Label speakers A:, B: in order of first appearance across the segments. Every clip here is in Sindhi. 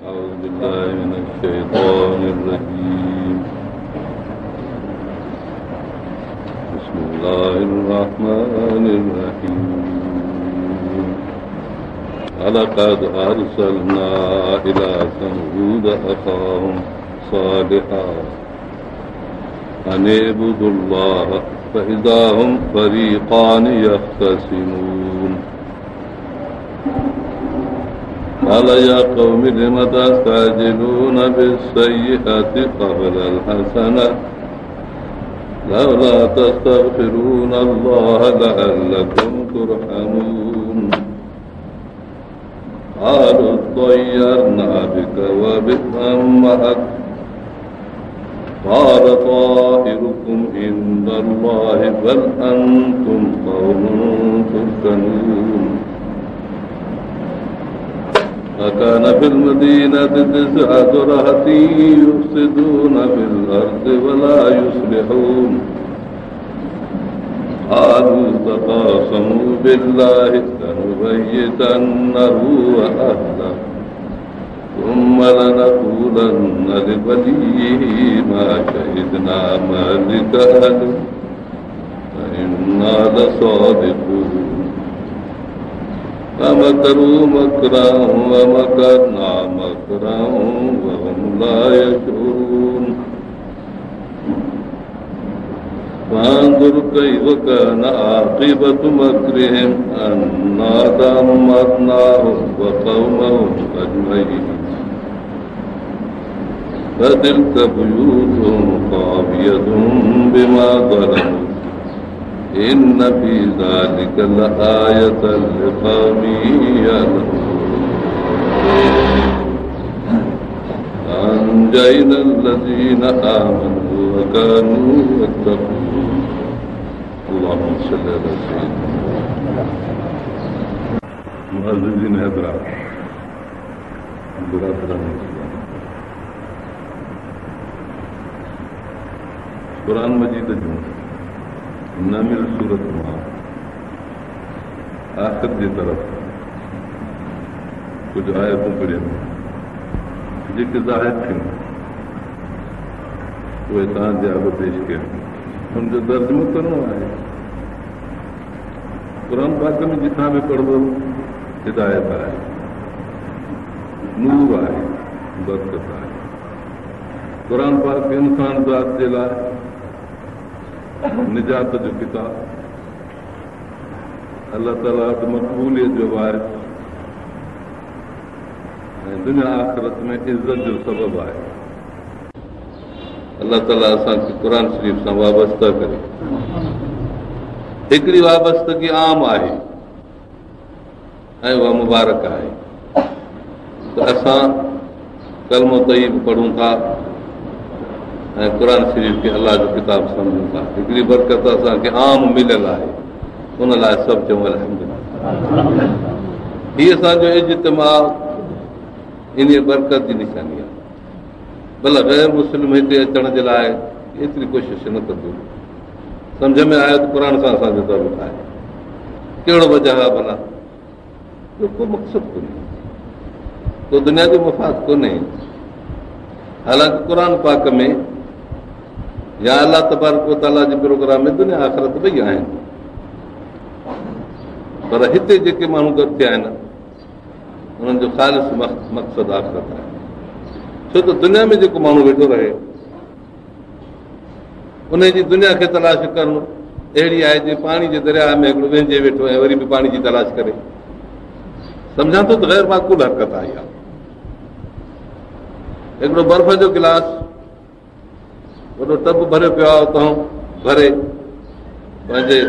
A: أعوذ بالله من الشيطان الرجيم بسم الله الرحمن الرحيم ولقد أرسلنا إلى ثمود أخاهم صالحا أن اعبدوا الله فإذا هم فريقان يختصمون قال يا قوم لم تستعجلون بالسيئة قبل الحسنة لولا تستغفرون الله لعلكم ترحمون قالوا اطيرنا بك وبمن معك قال طائركم عند الله بل أنتم قوم تفتنون فكان في المدينة تسعة رهط يفسدون في الأرض ولا يصلحون قالوا تقاسموا بالله لنبيتنه وأهله ثم لنقولن لوليه ما شهدنا مهلك أهله وإنا لصادقون فمكروا مكرا ومكرنا مكرا وهم لا يشعرون فانظر كيف كان عاقبة مكرهم أنا دمرناهم وقومهم أجمعين فتلك بيوتهم خاوية بما ظلموا إن في ذلك لآية لقوم يعلمون أنجينا الذين آمنوا وكانوا يتقون اللهم صل على سيدنا معززين حضرات برادران اسلام قرآن مجيد جون نمل سورت مان آخر جي طرف ڪجهه آيتون پڙهيم جيڪي ظاهر ٿيون اهي توهان جي آڏو پيش ڪيم. ان جو ترجمو ڪرڻو آهي. قرآن پاڪ ۾ جتان به پڙهبو هدايت آهي، نور آهي، برڪت آهي. قرآن پاڪ انسان ذات جي لاء نجات جو ڪتاب، الله تعاليٰ وٽ مقبوليت جو باعث ۽ دنيا آخرت ۾ عزت جو سبب آهي. الله تعاليٰ اسان کي قرآن شريف سان وابسته ڪري. هڪڙي وابستگي عام آهي ۽ اها مبارڪ آهي ته اسان ڪلمو طيب پڙهون ٿا ۽ قرآن شريف کي الله جو ڪتاب سمجهون ٿا. هڪڙي برڪت اسان کي عام مليل آهي، ان لاء سڀ چئون الحمدلله. هي اسان جو اجتماع انهيء برڪت جي نشاني آهي. ڀلا غير مسلم هتي اچڻ جي لاء ايتري ڪوشش نه ڪندو. سمجه ۾ آيو ته قرآن سان اسان جو تعلق آهي، ڪهڙو وجه آهي؟ ڀلا ٻيو ڪو مقصد ڪونهي، ڪو دنيا جو مفاد ڪونهي. حالانڪه قرآن پاڪ ۾ يا الله تبارڪ وتعاليٰ جي پروگرام ۾ دنيا آخرت ٻئي آهن، پر هتي جيڪي ماڻهو گڏ ٿيا آهن انهن جو خالص مقصد آخرت آهي. ڇو ته دنيا ۾ جيڪو ماڻهو ويٺو رهي ان جي دنيا کي تلاش ڪرڻ اهڙي آهي جيئن پاڻي جي درياهه ۾ هڪڙو وهنجي ويٺو ۽ وري به پاڻي جي تلاش ڪري. سمجهان ٿو ته غير معقول حرڪت آهي اها. هڪڙو برف جو گلاس وڏو ٽب ڀريو پيو آهي، اتان ڀري پنهنجي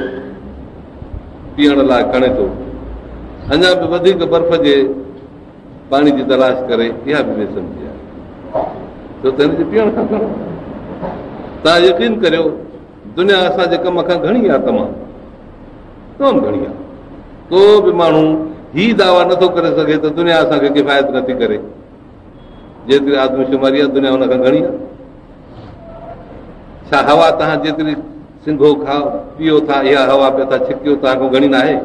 A: پيئڻ لاء کڻي ٿو، اڃا به وڌيڪ برف جي پاڻي جي تلاش ڪري، اها به بي سمجهي آهي، ڇو ته هن جي پيئڻ کان گهڻو. توهان يقين ڪريو دنيا اسان جي ڪم کان گهڻي آهي، تمام تمام گهڻي آهي. ڪو به ماڻهو هي دعويٰ نٿو ڪري سگهي ته دنيا اسان کي ڪفايت نٿي ڪري. جيتري آدمشماري آهي دنيا هن کان گهڻي آهي. ڇا هوا توهان جيتري سنگهو کائو پيئو ٿا، اها هوا پيا ٿا ڇڪيو، توهان کان گهڻي ناهي؟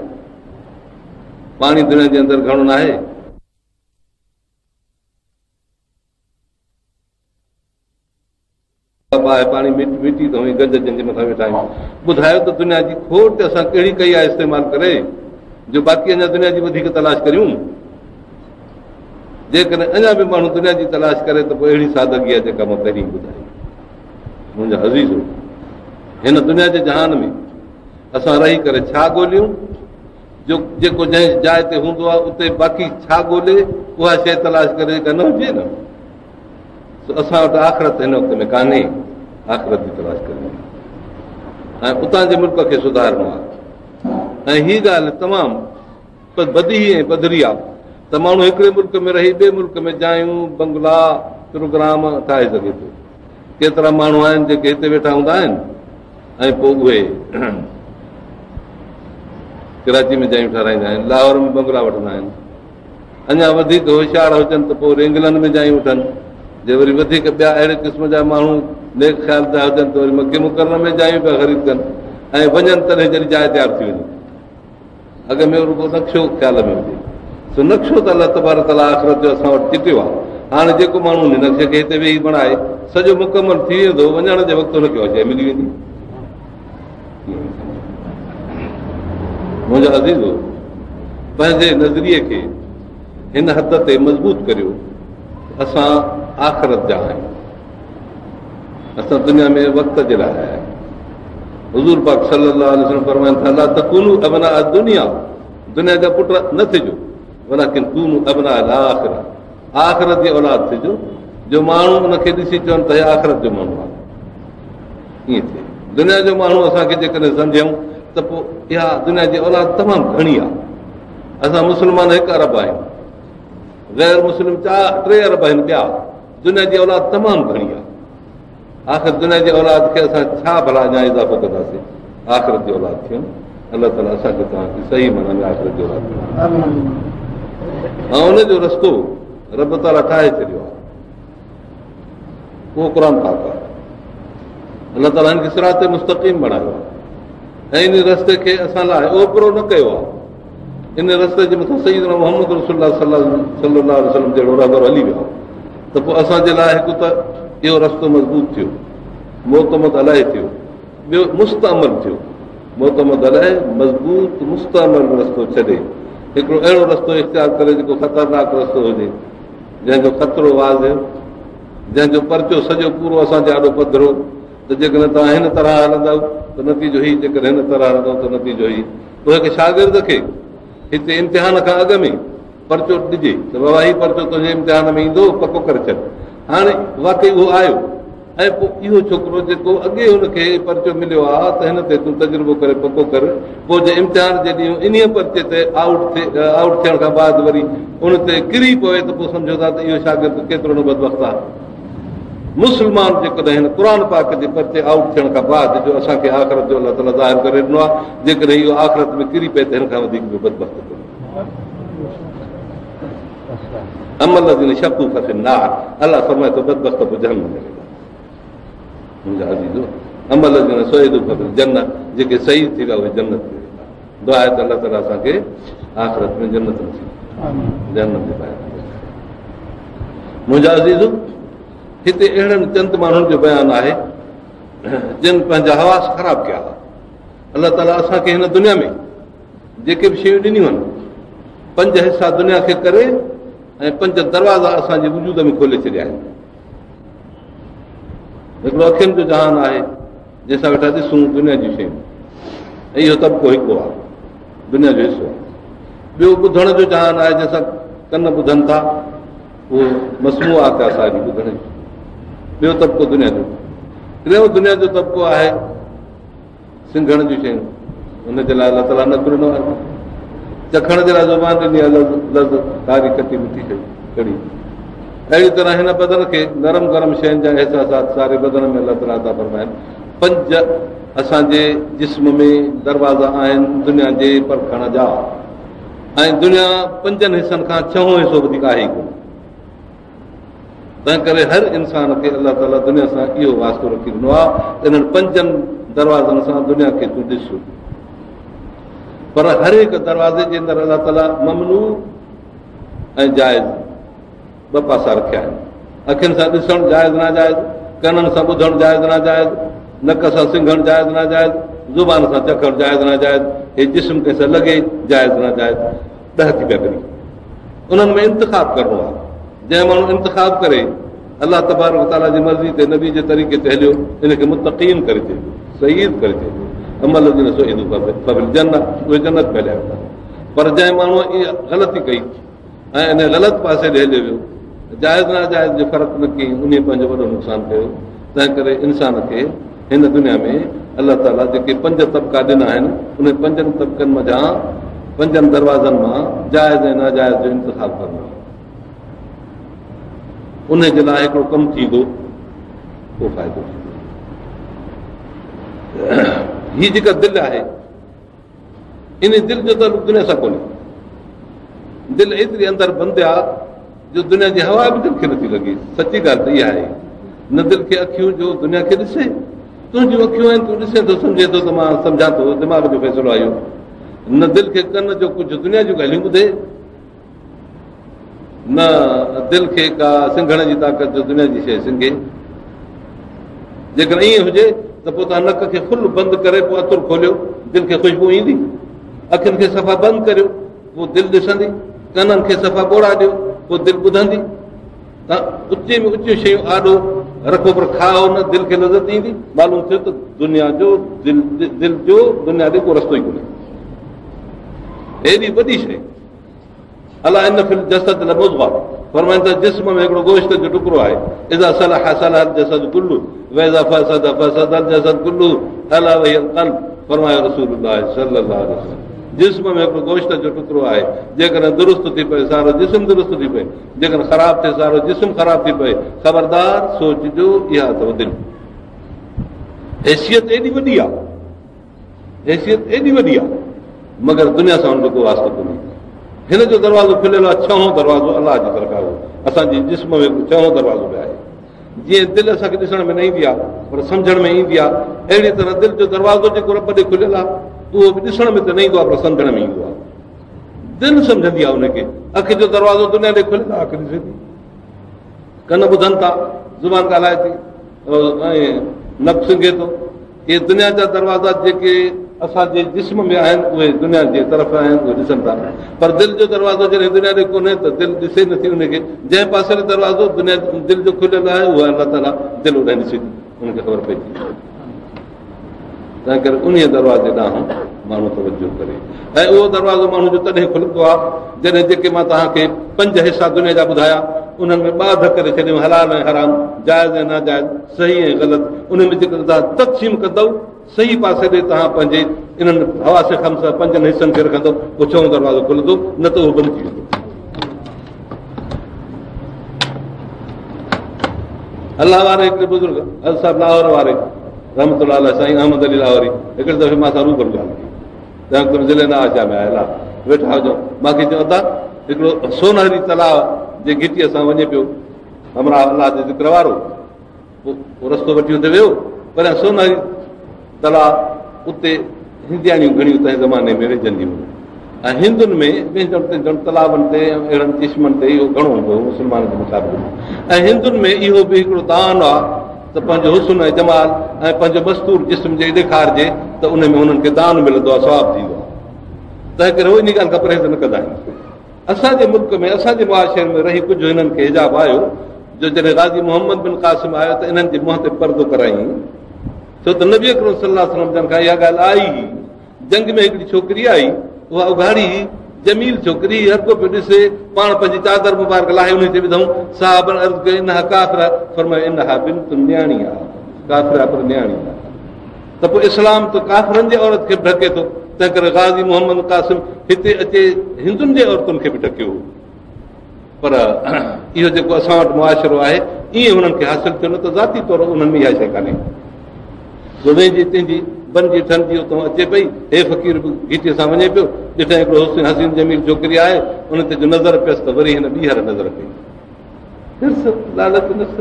A: پاڻي دنيا جي اندر گهڻو ناهي؟ باهه، پاڻي، مٽي ته هئي گج جنهن جي مٿان ويٺا آهيون. ٻڌايو ته دنيا جي کوٽ اسان ڪهڙي ڪئي آهي استعمال ڪري جو باقي اڃا دنيا جي وڌيڪ تلاش ڪريون. جيڪڏهن اڃا به ماڻهو دنيا جي تلاش ڪري ته پوء اهڙي سادگي آهي جيڪا مان پهرين ٻڌائي. منهنجا عزيزو، هن دنيا جي جهان ۾ اسان رهي ڪري ڇا ڳوليون؟ جو جيڪو جنهن جاء تي هوندو آهي اتي باقي ڇا ڳولي اها شيء تلاش ڪري جيڪا نه هجي نه. سو اسان وٽ آخرت هن وقت ۾ ڪانهي، آخرت جي تلاش ڪرڻي آهي ۽ اتان جي ملڪ کي سڌارڻو آهي. ۽ هي ڳالهه تمام بديهي ۽ پڌري آهي ته ماڻهو هڪڙي ملڪ ۾ رهي ٻئي ملڪ ۾ جايون، بنگلا، پروگرام ٺاهي سگهي ٿو. ڪيترا ماڻهو آهن جيڪي هتي ويٺا هوندا آهن ۽ پوء اهي ڪراچي ۾ جايون ٺهرائيندا آهن، لاهور ۾ بنگلا وٺندا آهن. اڃا وڌيڪ هوشيار هجن ته پوء وري انگلنڊ ۾ جايون وٺن. جي وري وڌيڪ ٻيا اهڙي قسم جا ماڻهو نيڪ خيال جا هجن ته وري مڪي مڪرمه ۾ جايون پيا خريد ڪن ۽ وڃن تڏهن جڏهن جاء تيار ٿي وڃي. اڳ ۾ رڳو نقشو خيال ۾ هجي. سو نقشو ته الله تبارڪ وتعاليٰ آخرت جو اسان وٽ چٽيو آهي. هاڻي جيڪو ماڻهو ان نقشي کي هتي ويهي بڻائي سڄو مڪمل ٿي ويندو، وڃڻ جي وقت هن کي اها شيء ملي ويندي. منهنجا عزيزو، پنهنجي نظريي کي هن حد تي مضبوط ڪريو ته اسان آخرت جا آهيون، اسان دنيا ۾ وقت جي لاء آيا آهيون. حضور پاڪ صلي الله عليه وسلم فرمائن ٿا، لا تڪونوا ابناء الدنيا، دنيا جا پٽ نه ٿجو، ولڪن ڪونوا ابناء الاخره، آخرت جي اولاد ٿجو، جو ماڻهو ان کي ڏسي چون ته هي آخرت جو ماڻهو آهي. ائين ٿئي. دنيا جو ماڻهو اسان کي جيڪڏهن سمجهيون ته پوء اها دنيا جي اولاد تمام گهڻي آهي. اسان مسلمان هڪ ارب آهيون، غير مسلم 4 3 ارب آهن ٻيا. دنيا جي اولاد تمام گهڻي آهي. آخر دنيا جي اولاد کي اسان ڇا ڀلا اڃا اضافو ڪنداسين؟ آخرت جي اولاد ٿيون. الله تعاليٰ اسان کي توهان کي صحيح معنيٰ ۾ آخرت جي اولاد ۽ ان جو رستو رب تعاليٰ ٺاهي ڇڏيو آهي. اهو قرآن پاڪ آهي. الله تعاليٰ هن کي صراط مستقيم بڻايو آهي ۽ ان رستي کي اسان لاء اوپرو نه ڪيو آهي. ان رستي جي مٿان سيدنا محمد رسول الله صلي الله عليه وسلم جهڙو رهبر هلي ويو آهي ته پوء اسان جي لاء هڪ ته اهو رستو مضبوط ٿيو، معتمد عليه ٿيو، ٻيو مستعمل ٿيو. معتمد عليه مضبوط مستعمل رستو ڇڏي هڪڙو اهڙو رستو اختيار ڪري جيڪو خطرناڪ رستو هجي، جنهن جو خطرو واضح، جنهن جو پرچو سڄو پورو اسان جي آڏو پڌرو ته جيڪڏهن توهان هن طرح هلندؤ ته نتيجو هي، جيڪڏهن هن طرح هلندؤ ته نتيجو هي. پوء هڪ شاگرد کي هتي امتحان کان اڳ ۾ پرچو ڏجي ته بابا هي پرچو تنهنجي امتحان ۾ ايندو، پڪو ڪري ڇڏ. هاڻي واقعي اهو آيو ۽ پوء اهو ڇوڪرو جيڪو اڳي هن کي پرچو مليو آهي ته هن تي تون تجربو ڪري پڪو ڪر، پوء جي امتحان جي ڏينهن انهيء پرچي تي آئوٽ ٿيڻ کان بعد وري ان تي ڪري پوي ته پوء سمجهو ٿا ته اهو شاگرد ڪيترو نه بدبخت آهي. مسلمان جيڪڏهن هن قرآن پاڪ جي پرچي آئوٽ ٿيڻ کان بعد جو اسان کي آخرت جو الله تعاليٰ ظاهر ڪري ڏنو آهي، جيڪڏهن اهو آخرت ۾ ڪري پئي ته هن کان وڌيڪ ٻيو بدبخت ڪونهي. اما الذين شقوا ففي النار، الله فرمائي ٿو بدبخت پوء جهنم ۾ ويندا. منهنجا عزيزو، اما الذين سعدوا ففي الجنه، جيڪي سعيد ٿي ويا اهي جنت ۾ ويندا. دعا آهي ته الله تعاليٰ اسان کي آخرت ۾ جنت نصيب ڪري، جهنم جي باهه کان بچائي. منهنجا عزيزو، هتي اهڙن چند ماڻهن جو بيان آهي جن پنهنجا حواس خراب ڪيا هئا. الله تعاليٰ اسان کي هن دنيا ۾ جيڪي به شيون ڏنيون آهن، پنج حصا دنيا کي ڪري ۽ پنج دروازا اسان جي وجود ۾ کولي ڇڏيا آهن. هڪڙو اکين جو جهان آهي جنهن سان ويٺا ڏسون دنيا جون شيون، ۽ اهو طبقو هڪڙو آهي دنيا جو حصو آهي. ٻيو ٻڌڻ جو جهان آهي جنهن سان ڪن ٻڌن ٿا، اهو مسموعات آهي ساري ٻڌڻ جي، ٻيو طبقو دنيا جو. ٽيون دنيا جو طبقو آهي سنگهڻ جون شيون، ان جي لاء الله تعاليٰ نڪ ڏنو آهي. چکڻ جي لاء زبان ڏني آهي، لذت کاري کٽي مٺي شيء ڪڙي. اهڙي طرح هن بدن کي نرم گرم شين جا احساسات ساري بدن ۾ الله تعاليٰ عطا فرمايا آهن. پنج اسان جي جسم ۾ دروازا آهن دنيا جي پرکڻ جا، ۽ دنيا پنجن حصن کان ڇهون حصو وڌيڪ آهي ئي ڪونه. تنهن ڪري هر انسان کي الله تعاليٰ دنيا سان اهو واسطو رکي ڏنو آهي ته انهن پنجن دروازن سان دنيا کي تون ڏس، پر هر هڪ دروازي جي اندر الله تعاليٰ ممنوع ۽ جائز ٻه پاسا رکيا آهن. اکين سان ڏسڻ جائز ناجائز، ڪنن سان ٻڌڻ جائز ناجائز، نڪ سان سنگهڻ جائز ناجائز، زبان سان چکڻ جائز ناجائز، هي جسم ڪنهن سان لڳي جائز ناجائز، 10 ٿي پيا ڪري. انهن ۾ انتخاب ڪرڻو آهي. جنهن ماڻهو انتخاب ڪري الله تبارڪ وتعاليٰ جي مرضي تي نبي جي طريقي تي هليو، ان کي متقين ڪري چئبو، سعيد ڪري چئبو. اما الذين سعدوا ففي الجنة، اهي جنت ۾ هليا ويندا. پر جنهن ماڻهوء اها غلطي ڪئي ۽ ان غلط پاسي ڏي هليو ويو، جائز ناجائز جو فرق نه ڪيائين، انهيء پنهنجو وڏو نقصان ڪيو. تنهن ڪري انسان کي هن دنيا ۾ الله تعاليٰ جيڪي 5 طبقا ڏنا آهن، انهن 5 طبقن منجهان 5 دروازن مان جائز ۽ ناجائز جو انتخاب ڪرڻو آهي. ان جي لاء هڪڙو ڪم ٿيندو، پوء فائدو ٿيندو. هي جيڪا دل آهي، ان دل جو تعلق دنيا سان ڪونهي. دل ايتري اندر بند آ جو دنيا جي هوا به دل کي نٿي لڳي. سچي ڳالهه ته اها آهي، نه دل کي اکيون جو دنيا کي ڏسي. تنهنجون اکيون آهن، تون ڏسين ٿو، سمجهين ٿو ته مان سمجهان ٿو، دماغ جو فيصلو آهي اهو. نه دل کي ڪن جو ڪجهه دنيا جون ڳالهيون ٻڌي، نه دل کي ڪا سنگهڻ جي طاقت جو دنيا جي شيء سنگهي. جيڪڏهن ائين هجي ته پوء توهان نڪ کي فل بند ڪري پوء عطر کوليو، دل کي خوشبو ايندي. اکين کي صفا بند ڪريو پوء دل ڏسندي. ڪنن کي صفا ٻوڙا ڏيو پوء دل ٻڌندي. توهان اچي ۾ اچيون شيون آڏو رکو پر کائو نه، دل کي لذت ايندي. معلوم ٿيو ته دنيا جو دل جو دنيا ڏي ڪو رستو ئي ڪونهي. هيڏي وڏي شيء، الا ان في الجسد لمضغه، فرمائن ٿا جسم ۾ هڪڙو گوشت جو ٽڪرو آهي، اذا صلح صلح الجسد كله واذا فسد فسد الجسد كله الا وهي القلب. فرمايو رسول الله صلي الله عليه وسلم جسم ۾ هڪڙو گوشت جو ٽڪرو آهي، جيڪڏهن درست ٿي پئي سارو جسم درست ٿي پئي، جيڪڏهن خراب ٿئي سارو جسم خراب ٿي پئي. خبردار سوچجو، اها اٿو دل. حيثيت ايڏي وڏي آهي، حيثيت ايڏي وڏي آهي، مگر دنيا سان هن جو ڪو واسطو ڪونهي. هن جو دروازو کليل آهي، ڇهون دروازو الله جي طرف آهي. اسان جي جسم ۾ ڇهون دروازو به آهي. جيئن دل اسان کي ڏسڻ ۾ نه ايندي آهي پر سمجهڻ ۾ ايندي آهي، اهڙي طرح دل جو دروازو جيڪو رب ڏي کليل آهي اهو به ڏسڻ ۾ ته نه ايندو آهي پر سمجهڻ ۾ ايندو آهي. دل سمجهندي آهي ان کي. اک جو دروازو دنيا ڏي کليل آهي، اک ڏسي ٿي، ڪن ٻڌن ٿا، زبان ڳالهائي ٿي ۽ نڪ سنگهي ٿو. اهي دنيا جا دروازا جيڪي اسان جي جسم ۾ آهن اهي دنيا جي طرف آهن، اهي ڏسن ٿا. پر دل جو دروازو جڏهن دنيا ڏي ڪونهي ته دل ڏسي نٿي ان کي. جنهن پاسي ڏي دروازو دنيا دل جو کليل آهي اهو الله تعاليٰ دل اوڏانهن ڏسي ٿي، ان کي خبر پئي ٿي. تنهن ڪري انهيء دروازي ڏانهن ماڻهو توجه ڪري. ۽ اهو دروازو ماڻهو جو تڏهن کلندو آهي جڏهن جيڪي مان توهان کي 5 حصا دنيا جا ٻڌايا انهن ۾ 2 اڌ ڪري ڇڏيون، حلال ۽ حرام، جائز ۽ ناجائز، صحيح ۽ غلط. انهن ۾ جيڪڏهن توهان تقسيم ڪندؤ صحيح پاسي ڏي، توهان پنهنجي انهن حواس خمسه 5 حصن کي رکندؤ، پوء ڇهون دروازو کلندو، نه ته اهو بند ٿي ويندو. الله واري هڪڙي بزرگ حضرت صاحب لاهور واري رحمت الله عليه سائين احمد علي لاهوري هڪڙي دفعي مان سان روبرو ڳالهه ڪئي. تنهن وقت ۾ ضلعي نوابشاهه ۾ آيل آ، ويٺا هجون. مان کي چيو ادا هڪڙو سونهري تلاء جي گهٽيء سان وڃي پيو همراهه الله جي ذڪر وارو، پوء رستو وٺي اتي ويو. پر سونهري تلاء اتي هندياڻيون گهڻيون تنهن زماني ۾ ويهجنديون هيون ۽ هندن ۾ وهنجڻ تنهنجڻ تلابن تي ۽ اهڙن چشمن تي اهو گهڻو هوندو هو مسلمانن جي مقابلي ۾. ۽ هندن ۾ اهو به هڪڙو دان آهي ته پنهنجو حسن ۽ جمال ۽ پنهنجو مستور جسم جي ڏيکارجي ته ان ۾ هنن کي دان ملندو آهي، ثواب ٿيندو آهي. تنهن ڪري هو ان ڳالهه کان پرهيز نه ڪندا آهن. اسان جي ملڪ ۾ اسان جي معاشري ۾ رهي ڪجهه هنن کي حجاب آيو جو جڏهن غازي محمد بن قاسم آيو ته انهن جي منهن تي پردو ڪرايائين، ڇو ته نبي اڪرم صلي الله عليه وسلم جن کان اها ڳالهه آئي هئي. جنگ ۾ هڪڙي ڇوڪري آئي، اها اگهاڙي هئي، جميل ڇوڪري هئي، هر ڪو پيو ڏسي، پاڻ پنهنجي چادر مبارڪ لاهي انهي تي وڌائون. صحابن عرض ڪيو انها ڪافره، فرمايو انها بنت، نياڻي آهي، ڪافره پر نياڻي آهي. ته پوء اسلام ته ڪافرن جي عورت کي به ڍڪي ٿو، تنهن ڪري غازي محمد قاسم هتي اچي هندن جي عورتن کي به ڍڪيو هو. پر اهو جيڪو اسان وٽ معاشرو آهي ائين هنن کي حاصل ٿيو نه ته ذاتي طور انهن ۾ اها شيء ڪانهي. ويجهي تنهنجي بنجي ٺهندي اتان اچي پئي، هي فقير به گهٽيء سان وڃي پيو، ڏٺائين هڪڙو حسين حسين جميل ڇوڪري آهي، ان تي جو نظر پيس ته وري هن ٻيهر نظر ڪئي. حرص، لالچ، نفس،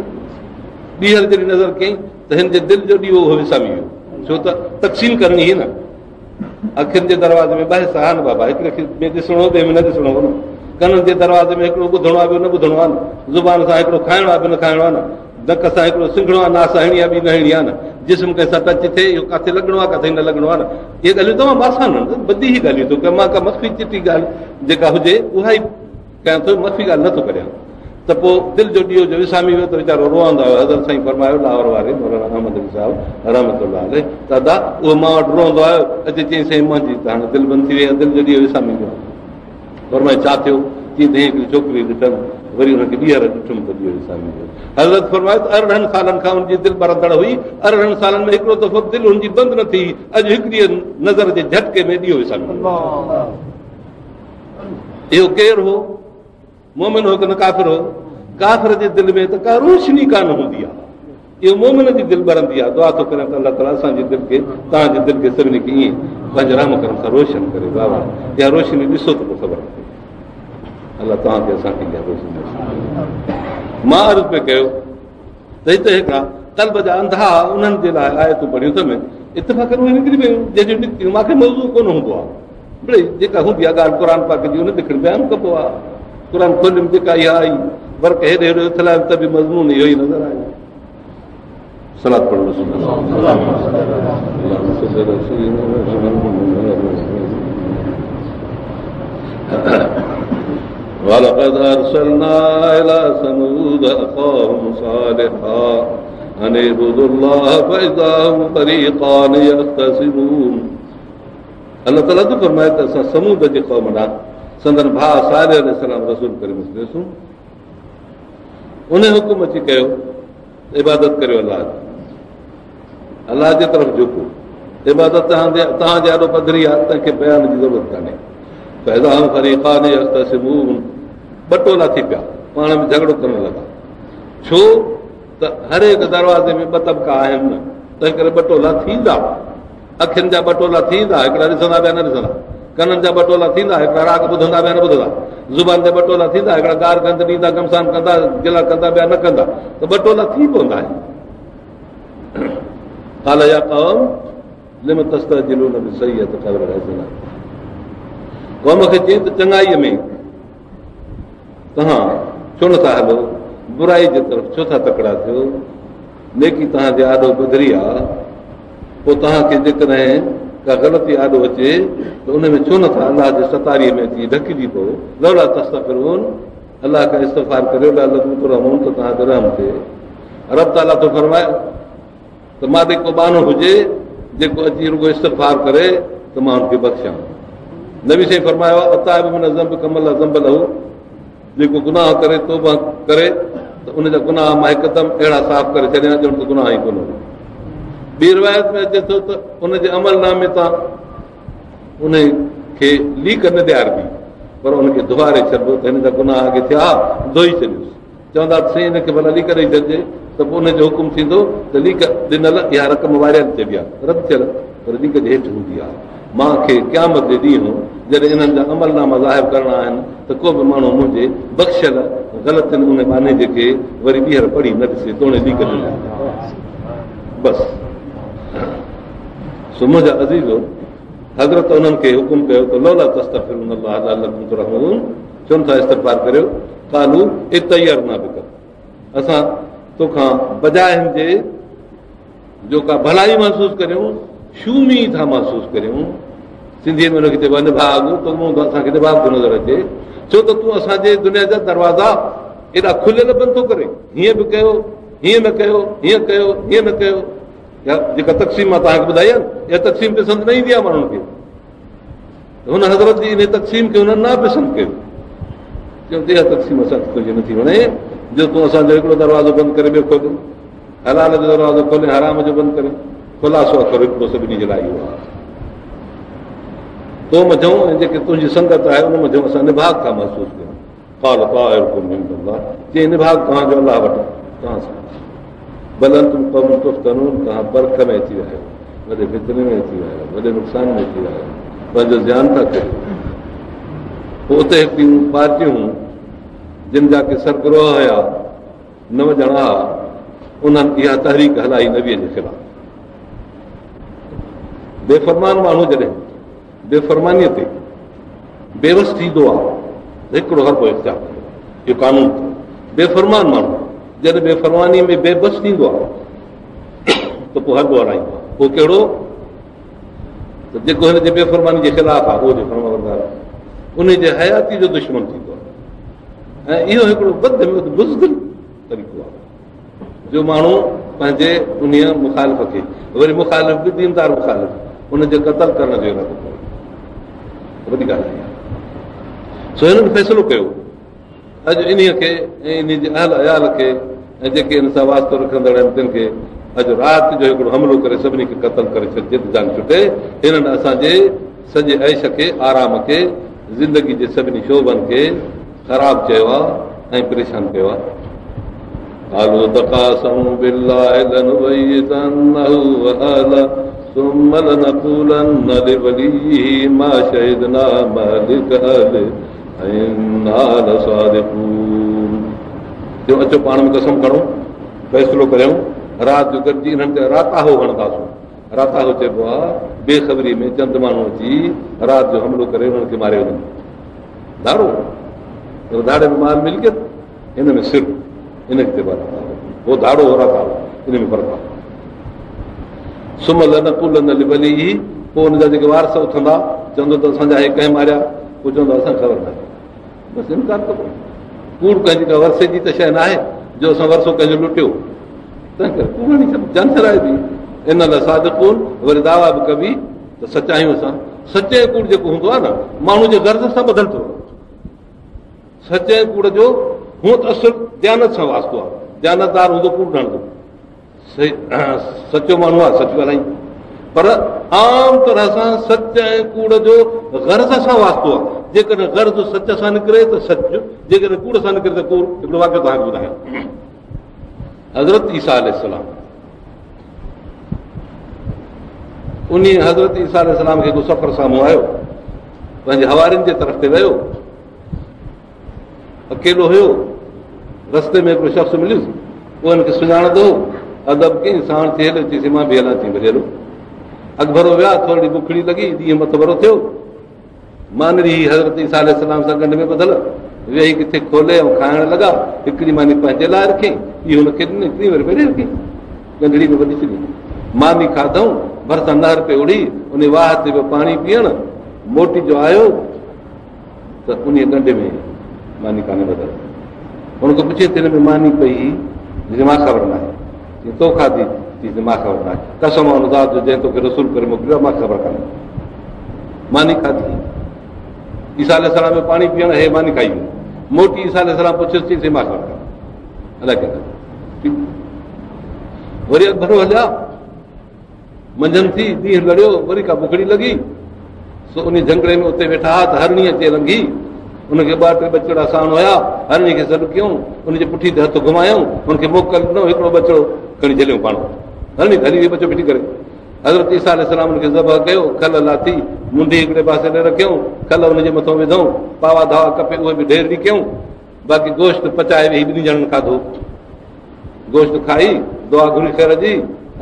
A: ٻيهر جڏهن نظر ڪيائين ته هن جي دل جو ڏيئو اهو وسامي ويو، ڇو ته تقسيم ڪرڻي هئي نه. اکين جي دروازي ۾ ٻه حصا آهن بابا، هڪڙي ۾ ڏسڻو هو، ٻئي ۾ نه ڏسڻو هو نه. ڪنن جي دروازي ۾ هڪڙو ٻڌڻو آهي، ٻيو نه ٻڌڻو آهي نه. زبان سان هڪڙو کائڻو آهي، ٻيو نه کائڻو آهي نه. نڪ سان هڪڙو سنگهڻو آهي، ناس هڻي آهي، ٻي نه هڻي آهي نه. جسم ڪنهن سان ٽچ ٿئي، اهو ڪاٿي لڳڻو آهي، ڪاٿي نه لڳڻو آهي نه. اهي ڳالهيون تمام آسان آهن، بديهي ڳالهيون ٿو ڪيان. مان ڪا مخفي چٽي ڳالهه جيڪا هجي اها ئي ڪيان ٿو، مخفي ڳالهه نٿو ڪريان. ته پوء دل جو ڏيئو جو وسامي ويو ته ويچارو روئندو آيو. حضرت سائين فرمايو لاهور واري مولانا احمد علي صاحب رحمت الله عليه ته ادا اهو مان وٽ روئندو آيو، اچي چيائين سائين منهنجي ته هاڻي دل بند ٿي وئي آهي، دل جو ڏيئو وسامي ويو آهي. فرمايو ڇا ٿيو؟ چيائين ته هيئن هڪڙي ڇوڪري ڏٺم، وري ان کي ٻيهر ڏٺم ته ڏيئو وسامي ويو. حضرت فرمايو ته 18 سالن کان ان جي دل ٻرندڙ هئي، 18 سالن ۾ هڪڙو دفعو به دل هن جي بند نه ٿي، اڄ هڪڙيء نظر جي جهٽڪي ۾ ڏيئو وسامي ويو. اهو ڪير هو؟ مؤمن هو ڪه نه ڪافر هو؟ ڪافر جي دل ۾ ته ڪا روشني ڪانه هوندي آهي. اهو مؤمن جي دل ٻرندي آهي. دعا ٿو ڪريان ته الله تعاليٰ اسان جي دل کي، توهان جي دل کي، سڀني کي ائين پنهنجي رحم ڪرم سان روشن ڪري. بابا اها روشني ڏسو ته پوء خبر پئي. الله توهان کي اسان کي اها روشني نصيب ڪري. مان عرض پئي ڪيو ته هتي هڪڙا قلب جا انڌا انهن جي لاء آيتون پڙهيون اٿم، اتفاق اهي نڪري ويون جنهن جون نڪتيون. مون کي موضوع ڪونه هوندو آهي، مڙئي جيڪا هوندي آهي ڳالهه قرآن پاڪ جي ان تي کڻي بيان ڪبو آهي. قرآن کوليم جيڪا اها آئي ورق هيڏي هيڏي اٿلايم ته به مضمون اهو ئي نظر آيو. صلات پڙهو. ولقد ارسلنا الى ثمود اخاهم صالحا ان اعبدوا الله فاذا هم فريقان يختصمون. الله تعاليٰ ٿو فرمائي ته اسان ثمود جي قوم ڏانهن سندن ڀاء صالح عليه السلام رسول ڪري موڪليوسون. ان حڪم اچي ڪيو عبادت ڪريو الله جي، الله جي طرف جهڪو. عبادت توهان جي آڏو پڌري آهي، تنهن کي بيان جي ضرورت ڪانهي. فاذا هم فريقان يختصمون، ٻه ٽولا ٿي پيا، پاڻ ۾ جهڳڙو ڪرڻ لڳا. ڇو ته هر هڪ دروازي ۾ ٻه طبقا آهن، تنهن ڪري ٻه ٽولا ٿيندا. اکين جا ٻه ٽولا ٿيندا، هڪڙا ڏسندا ٻيا نه ڏسندا. ڪنن جا ٻه ٽولا ٿيندا، هڪڙا راڳ ٻڌندا ٻيا نه ٻڌندا. زبان جا ٻه ٽولا ٿيندا، هڪڙا گار گند ڏيندا، گهمسان ڪندا، گلا ڪندا، ٻيا نه ڪندا. ته ٻه ٽولا ٿي پوندا آهن. قال يا قوم لم تستعجلون بالسيئة قبل الحسنة، قوم کي چيائين ته چڱائيء ۾ توهان ڇو نٿا هلو، برائي جي طرف ڇو ٿا تڪڙا ٿيو؟ نيڪي توهان جي آڏو پڌري آ، پوء توهان کي جيڪڏهن ڪا غلطي آڏو اچي ته ان ۾ ڇو نٿا الله جي ستاريء ۾ اچي ڍڪجي پئو؟ لولا تستغفرون، الله کان استغفار ڪريو، لعلڪم ترحمون، ته توهان تي رحم ٿئي. رب تعاليٰ ٿو فرمائي ته مان ڏي ڪو ٻانهو هجي جيڪو اچي رڳو استغفار ڪري ته مان هن کي بخشيان. نبي سائين فرمايو التائب من الذنب ڪمن لا ذنب له، جيڪو گناهه ڪري توبه ڪري ته ان جا گناهه مان هڪدم اهڙا صاف ڪري ڇڏيان ڄڻ ته گناهه ئي ڪونه هو. ٻي روايت ۾ اچي ٿو ته ان جي عمل نامي تان ان کي ليڪ نه ڏياربي پر ان کي ڌوئاري ڇڏبو ته هن جا گناهه اڳي ٿيا ڌوئي ڇڏيوس. چوندا ته سائين هن کي ڀلا ليڪ ڏئي ڇڏجي ته پوء ان جو حڪم ٿيندو ته ليڪ ڏنل اها رقم واريل چئبي آهي، رد ٿيل، پر ليڪ جي هيٺ هوندي آهي. مان کي قيامت جي ڏينهن جڏهن انهن جا عمل ناما ظاهر ڪرڻا آهن ته ڪو به ماڻهو منهنجي بخشيل غلطين ان ٻانهي جي کي وري ٻيهر پڙهي نه ڏسي توڻي ليڪ ڏنل. بس سو منهنجا عزيزو، حضرت انهن کي حڪم ڪيو ته لولا تستغفرون الله لعلڪم ترحمون، ڇو نٿا استغفار ڪريو؟ قالوا اطيرنا بڪ، اسان توکان بجاء هن جي جو ڪا ڀلائي محسوس ڪريون شومي ٿا محسوس ڪريون. سنڌيء ۾ هن کي چئبو آهي نڀاڳ. تو مون اسان کي نڀاڳ ٿو نظر اچي، ڇو ته تون اسان جي دنيا جا دروازا ايڏا کليل بند ٿو ڪري، هيئن به ڪيو، هيئن نه ڪيو، هيئن ڪيو، هيئن نه ڪيو. جيڪا تقسيم مان توهان کي ٻڌائي آهي نه، اها تقسيم پسند نه ايندي آهي ماڻهن کي. هن حضرت جي انهيء تقسيم کي هنن ناپسند ڪيو. چيو ته اها تقسيم اسان کي تنهنجي نٿي وڻي جو تون اسان جو هڪڙو دروازو بند ڪري ٻيو کولين، حلال جو دروازو کولين حرام جو بند ڪرين. خلاصو اکر هڪڙو سڀني جي لاء اهو آهي. تو منجهون ۽ جيڪي تنهنجي سنگت آهي ان منجهون اسان نڀاڳ ٿا محسوس ڪيون. قال طائرڪم عند الله، چيائين نڀاڳ توهان جو الله وٽ توهان سان. بل انتم قوم تفتنون، توهان پرک ۾ اچي ويا آهيو، وڏي فتني ۾ اچي ويا آهيو، وڏي نقصان ۾ اچي ويا آهيو، پنهنجو زيان ٿا ڪريو. پوء اتي هڪڙيون پارٽيون هيون جن جا ڪي سرگروهه هيا، 9 ڄڻا هئا، انهن اها تحريڪ هلائي نبيء جي خلاف. بي فرمان ماڻهو جڏهن بي فرمانيء تي بيوس ٿيندو آهي ته هڪڙو حربو اختيار ڪندو آهي. اهو قانون اٿو. بي فرمان ماڻهو جڏهن بي فرماني ۾ بي بس ٿيندو آهي ته پوء حربو هلائيندو آهي. پوء ڪهڙو؟ ته جيڪو هن جي بي فرماني جي خلاف آهي اهو جي فرمانبردار آهي، ان جي حياتي جو دشمن ٿيندو آهي. ۽ اهو هڪڙو وڌ ۾ وڌ بزدل طريقو آهي جو ماڻهو پنهنجي انهيء مخالف کي، وري مخالف به ديندار مخالف، ان جي قتل ڪرڻ جو ارادو ڪري. وڏي ڳالهه آهي. سو هنن فيصلو ڪيو اڄ انهيء کي ۽ انهيء جي اهل عيال کي ۽ جيڪي ان سان واسطو رکندڙ آهن تن کي اڄ رات جو هڪڙو حملو ڪري سڀني کي قتل ڪري ڇڏجي ته جان ڇٽي. هنن اسان جي سڄي عيش کي، آرام کي، زندگي جي سڀني شعبن کي خراب چيو آهي ۽ پريشان ڪيو آهي. قالوا تقاسموا بالله لنبيتنه واهله ثم لنقولن لوليه ما شهدنا مهلك اهله وانا لصادقون. چيو اچو پاڻ ۾ قسم کڻون، فيصلو ڪريون، رات جو گڏجي انهن تي راتاهو هڻنداسون. راتاهو چئبو آهي بي خبري ۾ چند ماڻهو اچي رات جو حملو ڪري انهن کي ماري وڃن. ڌاڙو، پر ڌاڙي ۾ مال ملڪيت، هن ۾ سر، ان کي چئبو آهي راتاهو. هو ڌاڙو هو راتاهو، ان ۾ فرق آهي. ثم لنقولن لوليه، پوء ان جا جيڪي وارث اٿندا، چوندو ته اسان جا هي ڪنهن ماريا، پوء چوندو اسان کي خبر ناهي. بس انڪار ڪبو. ڪوڙ ڪنهن جي ڪا ورثي جي ته شيء ناهي جو اسان ورثو ڪنهن جو لٽيو، تنهن ڪري ڪوڙ هڻي ڇڏ، جان ڇڏائبي. انا لصادقون، وري دعويٰ به ڪبي ته سچا آهيون اسان. سچ ۽ ڪوڙ جيڪو هوندو آهي نه، ماڻهو جي غرض سان ٻڌل ٿو رهي. سچ ۽ ڪوڙ جو هونء ته اصل ديانت سان واسطو آهي. ديانتدار هوندو ڪوڙ نه هڻندو، سچو ماڻهو آهي سچ ڳالهائيندو. پر عام طرح سان سچ ۽ ڪوڙ جو غرض سان واسطو آهي. جيڪڏهن غرض سچ سان نڪري ته سچ، جيڪڏهن ڪوڙ سان نڪري ته ڪوڙ. هڪڙو واقعو توهان کي ٻڌايان. حضرت عيسيٰ عليه السلام، انهي حضرت عيسيٰ عليه السلام کي هڪ سفر سامهون آيو، پنهنجي حوارين جي طرف تي ويو، اڪيلو هيو. رستي ۾ هڪڙو شخص مليس، اهو هن کي سڃاڻندو هو، ادب ڪيائين، ساڻ ٿي هليو. چيس مان به هلان، چيائين ڀلي هلو. اڳڀرو ويا، ٿورڙي بکڙي لڳي، ڏينهن مٿڀرو ٿيو. ماني هئي حضرت عيسيٰ عليه السلام سان ڳنڍ ۾ ٻڌل، ويهي ڪٿي کولي ۽ کائڻ لڳا. هڪڙي ماني پنهنجي لاء رکيائين، ٻي هن کي ڏني، ٽين وري پنهنجي رکيائين، ڳنڍڙي ۾ ٻڌي ڇڏي. ماني کاڌائون، ڀرسان نهر پئي اڙي، ان واهه تي ويو پاڻي پيئڻ. موٽي جو آيو ته انهيء ڳنڍ ۾ ماني ڪانهي ٻڌل. هن کان پڇي ته هن ۾ ماني پئي هئي؟ چيس مان خبر ناهي. چيس تو کاڌي؟ چيس مان خبر ناهي. قسم ان ذات جو جنهن توکي رسول ڪري موڪليو آهي، مان خبر ڪانهي. ماني کاڌي. عيسيٰ عليه السلام ۾ پاڻي پيئڻ هي ماني کائي ويو. موٽي عيسيٰ عليه السلام پڇيس، چيس مان خبر ڪانهي. الائي ڪنهن کاڌي. وري اڳڀرو هليا، منجهند ٿي، ڏينهن لڙيو، وري ڪا بکڙي لڳي، سو ان جهنگڙي ۾ اتي ويٺا ها ته هرڻي اچي لنگهي. ان کي ٻه ٽي ٻچڙا ساڻ هيا. هرڻي کي سڏ ڪيون، ان جي پٺي تي هٿ گهمايائون، هن کي موڪل ڏنو، هڪڙو ٻچڙو کڻي جهليو پاڻ. هرڻي هلي وئي ٻچو ڦٽي ڪري. حضرت عيسيٰ عليه السلام ان کي ذبح ڪيو، کل لاٿي، منڍي هڪڙي پاسي ڏي رکيائون، کل ان جي مٿان وڌائون، پاوا ڌاوا ڪپي اهي به ڍيرڙي ڪيائون، باقي گوشت پچائي ويهي ٻنهي ڄڻن کاڌو. گوشت کائي دعا گهري خير جي